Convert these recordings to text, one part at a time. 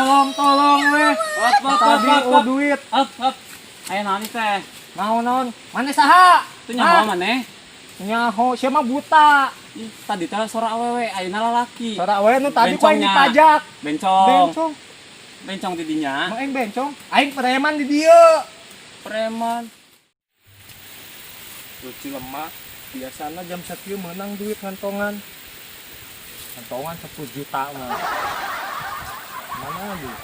Tolong, tolong weh. Hop, hop, Tadi hop, oh hop. Duit. Hop, hop. Aya naon teh? Naon naon? Mana saha? Teu nyaho maneh? Nyaho, sia mah buta. Ih, tadi teh suara awewe, ayeuna lalaki. Suara awewe nu tadi ku aing Bencongnya. Dipajak. Bencong. Bencong. Bencong di dinya. Emang aing bencong? Aing preman di dieu. Preman. Lucu lemah. Biasanya jam sakieu menang duit ngantongan. Ngantongan 10 juta mah. Mana duit?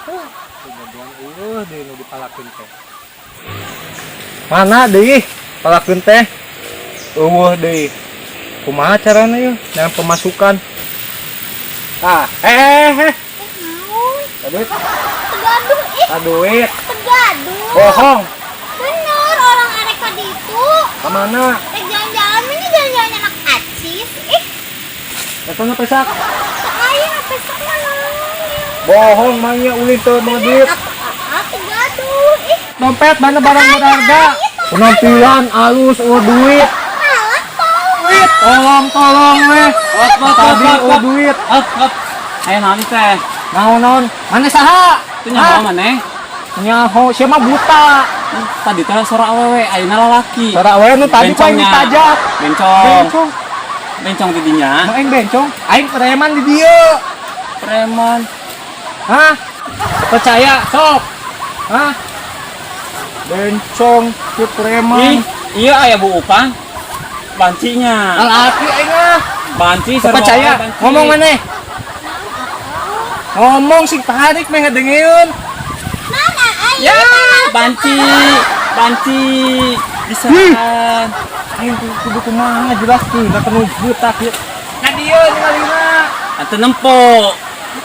Kegaduhan eueuh deui nu dipalakeun teh. Mana deui palakeun teh? Eueuh deui. Kumaha carana yeuh yang pemasukan? Ah, eh eh eh. Naon? Duit, Teu gaduh ih, ah, duit. Teu gaduh. Bohong. Bener, orang arek ka ditu. Kemana? Rek jalan-jalan, ini jalan-jalan anak acis. Ih, Eta nu pesak. Teu aya pesak mah naon ya. Bohong mangnya ulin teu mau duit. Atuh, teu gaduh. Ih, Dompet mana barang berharga? Penampilan alus eueuh duit. Malah tolong. Duit, tolong tolong weh. Hop, hop, Tadi hop, eueuh hop. Duit. Hop, hop. Aya naon teh? Naon naon? Mana saha? Teu nyaho maneh? Nyaho, sia mah buta. Ih, tadi teh suara awewe, ayeuna lalaki. Suara awewe nu tadi ku aing Bencongnya. Dipajak. Bencong. Bencong. Bencong di dinya. Emang aing bencong? Aing preman di dieu. Preman. Hah? Percaya sok. Hah? Bencong, ke preman. Ih, iya aya Bu Upang. Bancinya. Lalaki aing ah. Banci sarua Percaya. banci. Ngomong maneh. Ngomong sing tarik meh ngadengeun. Naon aa? Ya, banci. Banci. Bisa. Aing kudu kumaha jelaskeun da kanu buta kieu. Ka dieu ningalina. Atuh nempo.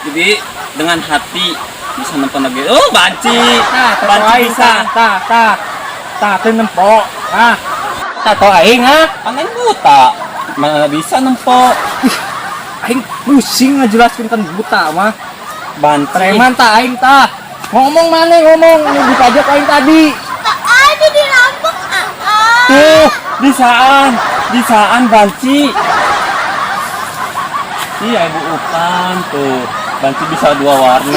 Jadi dengan hati bisa nempo lagi. Oh, banci. Tah, Banci aing bisa. Tah, tah. Tah, teu nempo. Ah. Tah tau aing ah. Kan aing buta. Mana bisa nempo. Aing pusing ngajelaskeun kan buta mah. Banci. Preman tah aing tah. Ngomong mana ngomong nu dipajak aing tadi. Teu ada dirampok aa. Tuh, bisaan. Bisaan banci. Iya, Ibu Upan tuh. Banci bisa dua warna.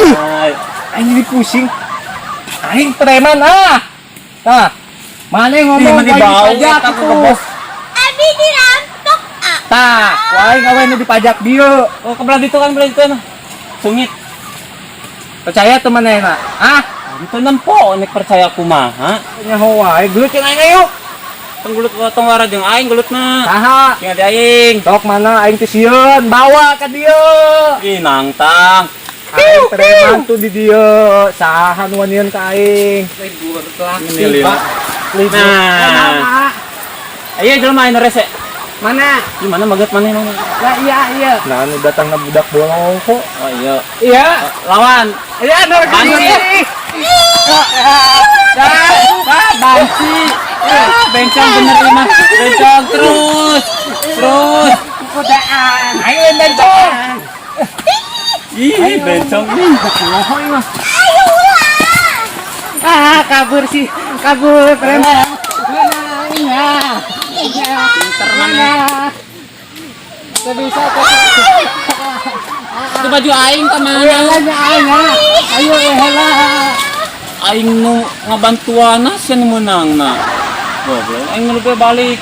Aing jadi pusing. Aing preman ah. Tah. Mana ngomong Ih, meni aing bau dipajak eta itu. ku bos. Abi dirampok aa. Tah, ku aing awe nu dipajak dieu. Oh, kebelah ditu kan, belah ditu nah. Sungit. Percaya teman manehna? Ah, Itu nempo nek percaya kumaha. Nyaho wae gelut jeung aing ayo. Tong gelut tong wara jeung aing gelutna. Saha? Tinggal di aing. Sok mana aing teh sieun, bawa ka dieu. Ih, nangtang. Aing preman tuh di dieu. Saha nu wanian ka aing? Libur Ini Pak. Libur. Nah. Ayo jelema anu rese. Mana? Gimana maget mana mana? Lah iya iya. Nah, nu datang na budak bolong kok. Oh iya. Iya. Lawan. Iya, nu Banci. Ah, Banci. Ah, bencong bener ini mah. Bencong terus. Terus. Kudaan. Ayo bencong. Ih, bencong ih. Kumaha ieu mah? Ayo ulah. Ah, kabur sih. Kabur preman. Mana? Iya. Pinter mana? Teu bisa kok. Itu baju aing ka mana? Aing ah. Ayo heula. Aing nu ngabantuana sia nu meunangna. Goblok, aing nu lebih balik.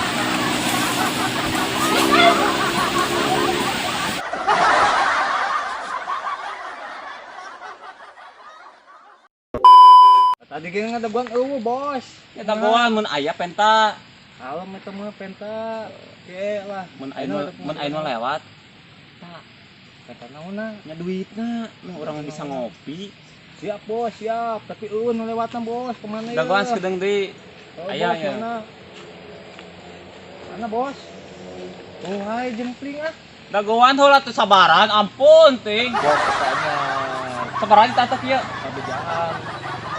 Tadi ge ngadaguan eueuh, Bos. Ya dagoan mun aya penta. Kalem eta mah penta. Ke lah. Mun aya nu lewat. Tah. Penta naonna? Nya duitna nu urang bisa ngopi. Siap, Bos, siap. Tapi eueuh nu lewatna, Bos. Kemana ya? Dagoan sakedeung deui. Oh, Aya, Bos, ya. mana? Mana, Bos? Oh, hai jempling ah. Dagoan heula tuh sabaran, ampun ting. Bos, katanya. Sabaran ditatak ieu. Kabejaan.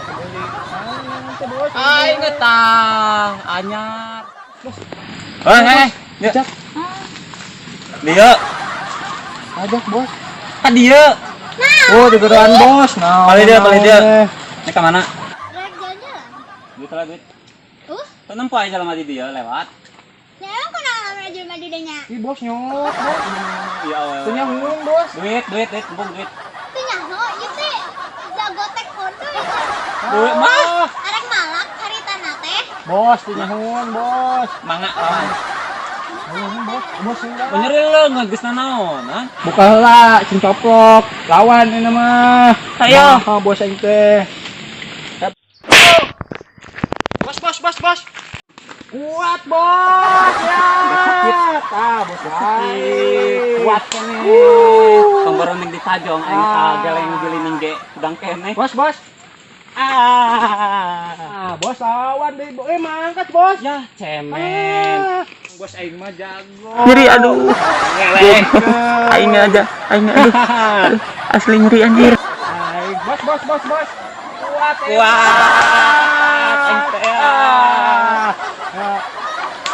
Beli. Mana teh, Bos? Aing tah, anyar. Bos. Eh, eh, Ajak, Dieu, ajak, Bos. ka dieu. Oh, digeroan, Bos. Nah, Balik dia, balik dia. Ini ka mana? Rek jalan-jalan. Duit lah duit. Uh, Teu nempo aya jelema di dieu lewat. Ya emang kenapa aja jelema di dinya. Ih, bos nyolot, bos. Iya awewe. Teu nyahung, bos. Duit, duit, duit, mumpung duit. Teu nyaho ieu teh jago taekwondo ieu. Duit mah. Arek malak caritana teh. Bos, teu nyahun, bos. Mangga lawan. Nyahun, bos. Bos enggak. Bener lo geus nanaon, ha? Buka heula, cing coplok. Lawan ini mah. Ayo. Nah, bos aing teh. Bos, bos, bos, bos. Kuat, bos. Ya. Ah, bos aing. Kuat keneh. Pembaron yang ditajong aing geleng gilining ge udang keneh. Bos, bos. Ah. Ah, bos lawan deh. Eh, mangkat, bos. Ya, cemen. Ah, bos aing mah jago. Nyeri, aduh. Ngeleng. Aing aja, aing aduh. Aduh, asli nyeri anjir. Aing, bos, bos, bos, bos. Kuat, eh. Kuat. Aing teh. Ah. Ah.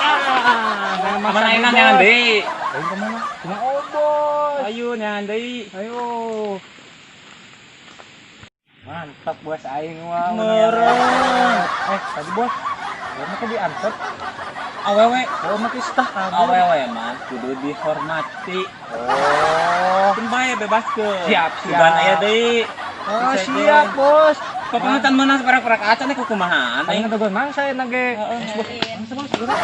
Ah, Mana aing neangan deui? Aing kemana? Cuma oh, bos. Ayo neangan deui. Ayo. Mantap bos aing wah. Meureun. Eh, tadi bos. Gua mah diantar. Awewe. Oh, mah stah kabur. Awewe mah kudu dihormati. Oh. Keun bae bebaskeun. Siap, siap. Sugan aya deui. Oh, Bisa siap, teh. bos. Pokoknya tan meunang perak-perak acan teh kukumahaan Aing aing. ngetegur mangsa ya nage. Heeh. Bos, mangsa bos. Gerak.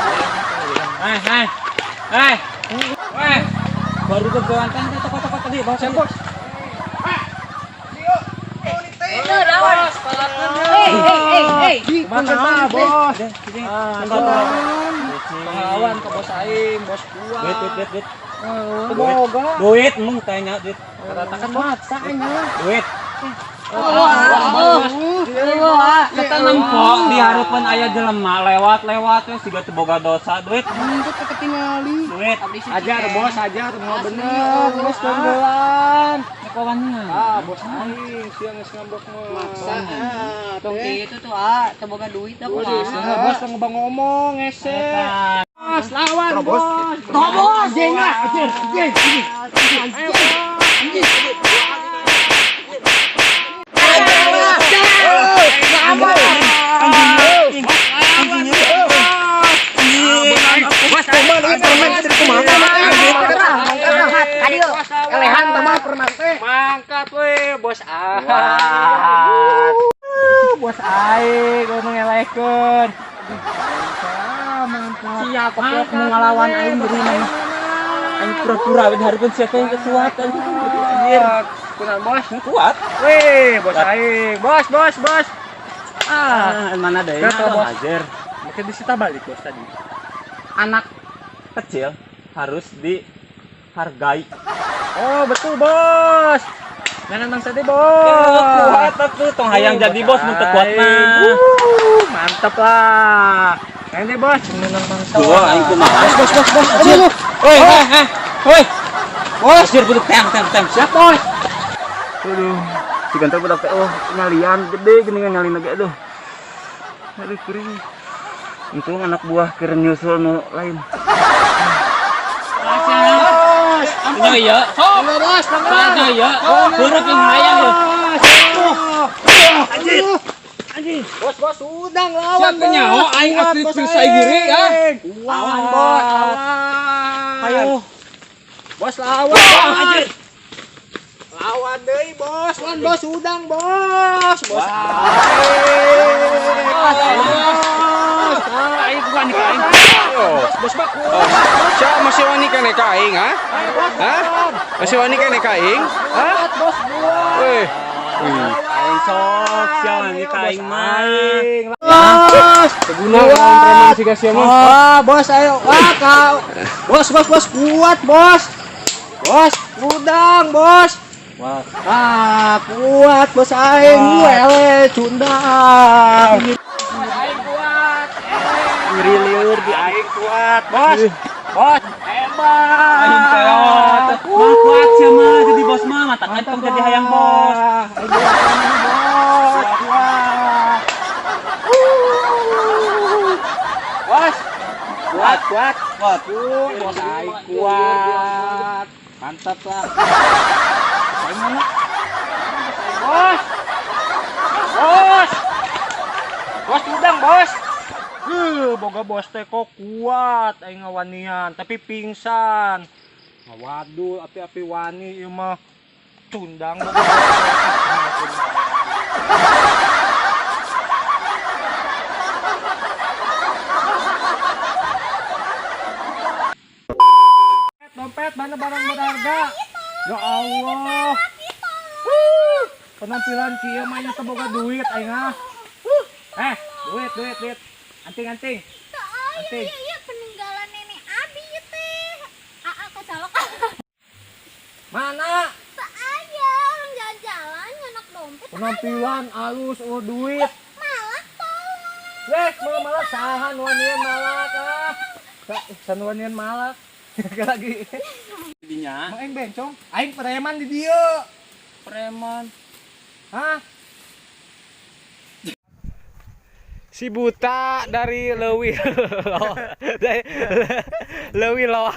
Hei, hei. Hei. Weh. Baru gegewan teh toko-toko tadi bawa Siap, bos. Hei, hei, hei, hei. Kumaha, bos? Ah, Pahlawan Pahlawan ke bos aing, bos kuat. Duit, duit, duit, duit. Boga. Duit, mung tanya duit. Katakan mata aing. Duit. Oh, Kita nempo di hareupeun aya jelema lewat-lewat we siga teu boga dosa duit. Duit. Ajar bos, ajar mau bener, bos tungguan. Kawannya. Ah, bos aing sia geus ngambek mah. Maksa. Tong kitu tuh ah, teu boga duit aku Bos, mah. bos tong ngobang ngomong ngese. Bos, lawan bos. Tobos. Anjing lah, anjing, anjing. Ayo, bos. Bos, kumaha ieu permen jadi kumaha? Kadieu, elehan tambah permen teh. Mangkat we, bos ah. Bos aing gua mengelehkeun. Ah, mantap. Sia koplok mau ngalawan aing jadi mana. Aing pura-pura we di hareupeun sia teh kuat anjing. Anjir. Kunaon bos? Kuat. Weh, bos aing. Bos, bos, bos. Ah, Ah, mana deui? Kata, bos. Anjir. Mungkin disita balik bos tadi. Anak kecil harus dihargai. Oh, betul bos. Jangan bang tadi bos. Kuat atuh tong hayang jadi bos mun teu kuat mah. Mantap lah. Ini bos, menang bangsa. Dua aing kumaha. Bos, bos, bos, bos. Aduh. Woi, heh, heh. Woi. Bos, anjir budak teang teang teang. Siap bos. Aduh, si ganteng budak teh oh nyalian gede geuningan nyalina ge aduh. Aduh kering. Untung anak buah keur nyusul nu lain. Bos. Nya ieu. Sok. Bos, Nya ieu. Heureuk jeung hayang ieu. Anjir. Anjir. Bos, bos, udang lawan. Siapa nyaho aing Kuat, atlet bos, perisai diri, ah. aing. Lawan, bos, lawan. Ayo. Bos lawan. Anjir. Lawan deui, bos. Lawan bos udang, bos. Bos. Bos. Aing bukan ka aing. Bos baku. Sia masih wani keneh ka aing, ha? Hah? Masih wani keneh ka aing? Hah? Kuat, bos, kuat. Weh. Aing sok sia wani ka aing mah. Bos. Teguna lawan preman siga sia mah. Ah, bos ayo. Wah, kau. Bos, bos, bos, kuat, bos. Bos, udang, bos. Wah. Ah, kuat bos aing. Wele, cundang. Bos aing kuat. Nyeri lieur di Aing kuat, bos. Bos, hebat. Aing teh. Mah kuat sia mah jadi bos mah mata kan tong jadi hayang bos. Aing kuat, bos. Kuat. Bos. Kuat, kuat. Kuat. Bos aing kuat. Mantap lah. Aing mana? Bos. Bos. Bos udang, bos. Boga bos teh kok kuat aing ngawanian, tapi pingsan. Ngawadul api-api wani ieu mah cundang boga bos teh. Dompet mana barang berharga? Ya Allah. Huh, penampilan kieu mah nya teu boga duit aing ah. Huh. Eh, duit duit duit. Anting anting. Teu aya. Anting. Iya, iya, peninggalan nenek abi ieu teh. Aa kecolok. Mana? Teu aya, orang jalan-jalan nyanak dompet. Penampilan alus, oh duit. Malak tolong. Yes, mau malak saha nu wanian malak ah. Sa nu wanian malak. Lagi. Dinya. Mau aing bencong? Aing preman di dieu. Preman. Hah? Si buta dari Lewi dari Lewi Loa.